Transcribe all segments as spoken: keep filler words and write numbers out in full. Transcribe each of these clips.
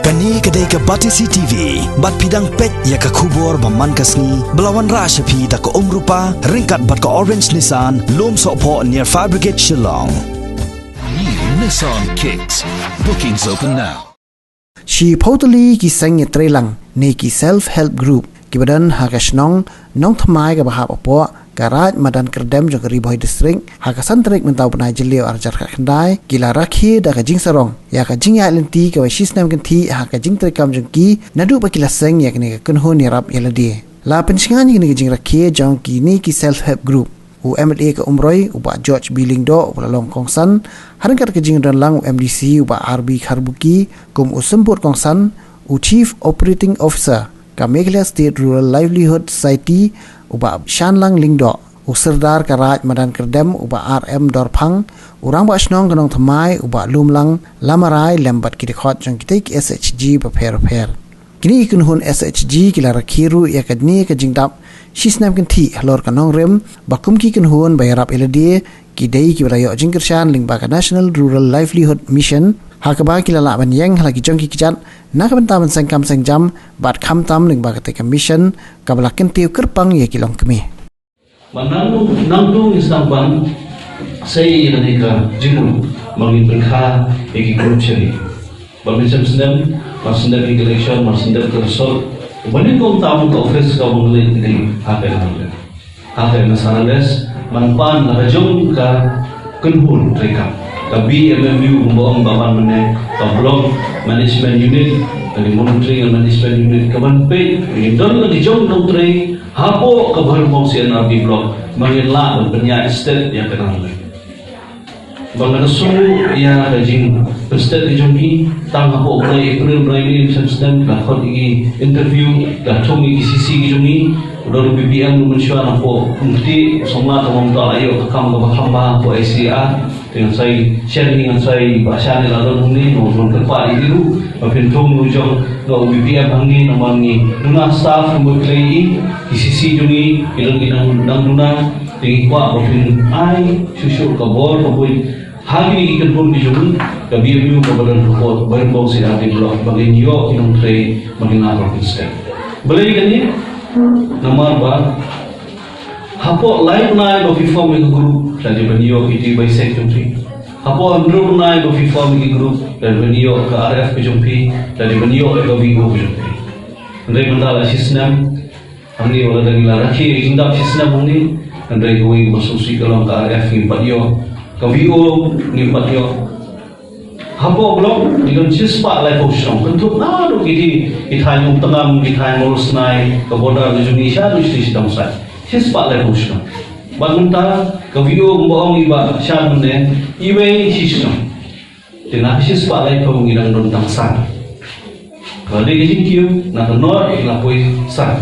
Kane ka dei ka Batesi T V, bad phi dang peit ïa ka khubor ba man ka sngi, ba la wanrah sha phi da ka Umrupa, ryngkat bad ka Orange Nissan, Lumsohphoh near Fire Brigade Shillong. New Nissan Kicks. Bookings open now. Shiphew tylli ki seng ïatreilang ne ki self help group kiba don ha ka shnong Nongthymmai kaba hap hapoh ka Raid Madan Kyrdem jong ka Ri Bhoi District, ha ka san tarik mynta u bnai Jylliew arhajar khatkhyndai, ki la rakhe da ka jingsarong ïa ka jingïaid lynti kaba shisnem kynthih ha ka jingtreikam jong ki naduh ba ki la seng ïa kane ka kynhun ïarap ïalade. La pynshngaiñ ïa kane ka jingrakhe jong kine ki self help group u M L A ka Umroi, u Bah George B Lyngdoh, uba la long kongsan, ha ryngkat ka jingdon lang u M D C, u Bah R B Kharbuki, kum u symbud kongsan, u Chief Operating Officer ka Meghalaya State Rural Livelihood Society, u Bah Shanlang Lyngdoh, u Sirdar ka Raid Madan Kyrdem, u Bah R M Dorphang, u Rangbah Shnong ka Nongthymmai, u Bah Lumlang Lamarai, lem bad ki dkhot jong kitei ki S H G bapher bapher. Kine ki kynhun S H G ki la rakhe ruh ïa kane ka jingdap shisnem kynthih halor ka nongrim, ba kum ki kynhun ba ïarap ïalade, ki dei kiba la ïoh jingkyrshan lyngba ka National Rural Livelihood Mission, ha kaba ki la lah ban ïeng ha la ki jong ki kjat na ka bynta ban seng kam seng jam, bad khamtam lyngba katei ka mission kaba la kyntiew kyrpang ïa ki longkmie. Ba nang nang tu ngi sdang ban sei ïa kane ka jingmut ba ngin pynkha ïa ki group sha ri. Ba mynshem snem, ba snem ïa ka election, ba snem ka result, ba nyngkong tam ka office ka ba ngin leit ïa ka ha ka election. Ha ka election ban pan la ka jong ka kynhun treikam, ka B M M U, kumba ong Bah Ban mynne, ka Block Management Unit, ka Monitoring and Management Unit, ka ban peit ïa don la ka jong nongtrei hapoh ka Bhoirymbong C and R D Block, ba ngin lah ban pynïaid stet ïa ka nang. Ba nga da sngew ïa ka jingpynstet ka jong ki, tang hapoh u bnai April, bnai May, mynshem snem, la khot ïa ki interview, la thung ïa ki C C ki jong ngi, u don u B P M u mynshuwa hapoh Umkti, u samla ka Mamta, la ïoh ka kam kaba kham bha hapoh I C R. Te ngan sa ïa shen, ngan sa ïa, Bah Shan la don hangne, ngan sa kyrpad ïa ki ruh ba phin thung ïa u jong, ïa u B P M hangne, namar ngi duna staff, ngi buh klei ïa ki C C jong ngi, ki don ki nang, nang duna. Te ngi kwah ba phin ai shuh shuh ka bor ka buit ha kine ki kynhun ki jong ngi, ka B M U kaba don hapoh Bhoirymbong C and R D Block, ba ngin ïoh ki nongtrei ba ngin lah ban pynstep. Balei kane? Namar ba hapoh lai bnai ba phi form ïa ka group, la dei ban ïoh ïa ki basic jong phi. Hapoh hynriew bnai ba phi form ïa ka group, la dei ban ïoh ka R F ka jong phi, la dei ban ïoh ïa ka V O ka jong phi. Hynrei mynta la shisnem, hangne wat la dang la rakhe ïa ka jingdap shisnem hangne, hynrei kawei kaba sngewsih ka long ka R F ngim pat ïoh, ka V O ngim pat ïoh. Hapoh block ngi don shispah laiphew shnong, kynthup naduh kiti ki thaiñ Umtnam, ki thaiñ Mawlwsnai, ka border ka jong ngi shaduh shatei shi dong sait. Shispah laiphew shnong. Bad mynta ka V O kumba ong i Bah Shan mynne, iwei shi shnong. Te na ka shispah laiphew ngi dang don tang san. Ka dei ka jingkiew, na ka nod la poi san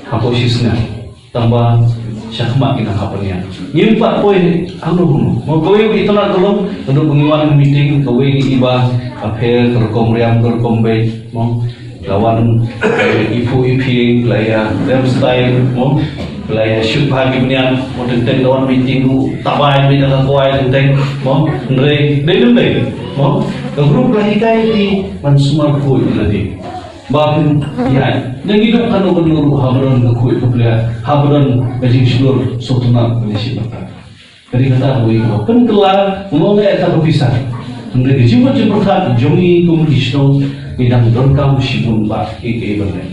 hapoh shisnem. Tang ba shakhmat ki nang hap ban ïa. Ngim pat poi hangno hangno. Mo kawei ka itynnad ka long, naduh ba ngi wan meeting, kawei ka i ba ka pher, ka rukom riam, ka rukom beit, mo. La wan, eh, i phuh i phieng, la ïa rem style, mo. La ïa shoot bha ki bniat, mo, teng teng la wan meeting ruh, tabai beit da ka kwai teng teng, mo. Hynrei dei lem dei, mo. Ka group la hikai ki ban sumar phuh ïa lade. Ba phin ïaid. Ngi duk kano kano ruh haba don ka khuid ka pliah, haba don ka jingshlur sngewtynnat ka lynti bynta. Ka dei kata kawei kaba pynkylla, ngam ong ïa kata ka pisa. Hynrei ka jingmut jingpyrkhat jong ngi kum ki shnong, ngi dang donkam shibun bha kiei kiei ban leh.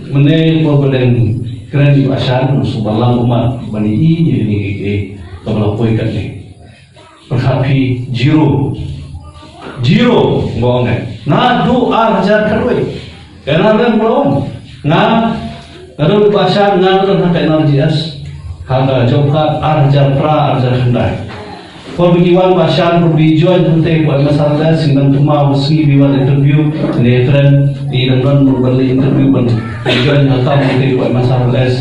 Mynne ba dang kren i Bah Shan, u sngewbha lang ummat ban ïohi ïa kine kiei kiei kaba la poi katne. Pyrkhat phi, zero. Zero, nga ong eh. Naduh ar hajar khatwei. Ka N R L M ba la wan. Nga, nga don Bah Shan, nga don ha ka N R G S. Ha ka job card ar hajar phra, ar hajar khyndai. Por ba ki wan Bah Shan, por ba i join hangtei hapoh M S R L S, i nang tymmen ba sngi ba i wan interview, ne friend, i nang don ban leit interview ban join ha kam hangtei hapoh M S R L S.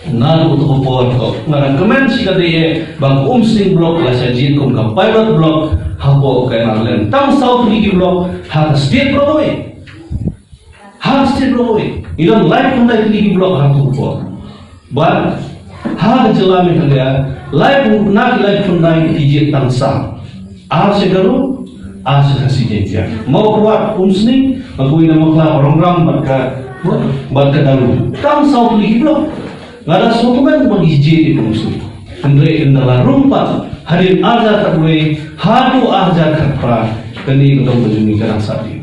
Naduh to ka por to nga dang kmen shi katdei eh ba ka Umsning block la shah jied kum ka pilot block hapoh ka N R L M. Tang saw tylli ki block ha ka state baroh kawei. Ha ka state baroh kawei. Ngi don laiphew khyndai tylli ki block ha to ka por. Bad ha ka jylla Meghalaya, laiphew, na ki laiphew khyndai ki jied tang saw. Ar sha Garo, Ar sha Khasi Jaiñtia. Mawkyrwat Umsning, nga kawei na Mawkla, Rongram bad ka, bad ka Dalu. Tang saw tylli ki block. Nga da sngewkmen ba ngi jied ïa ka Umsning. Hynrei ynda la rung pat hadien ar hajar khatwei haduh ar hajar khatphra, kane ka dong ka jong ngi ka dang sah dih.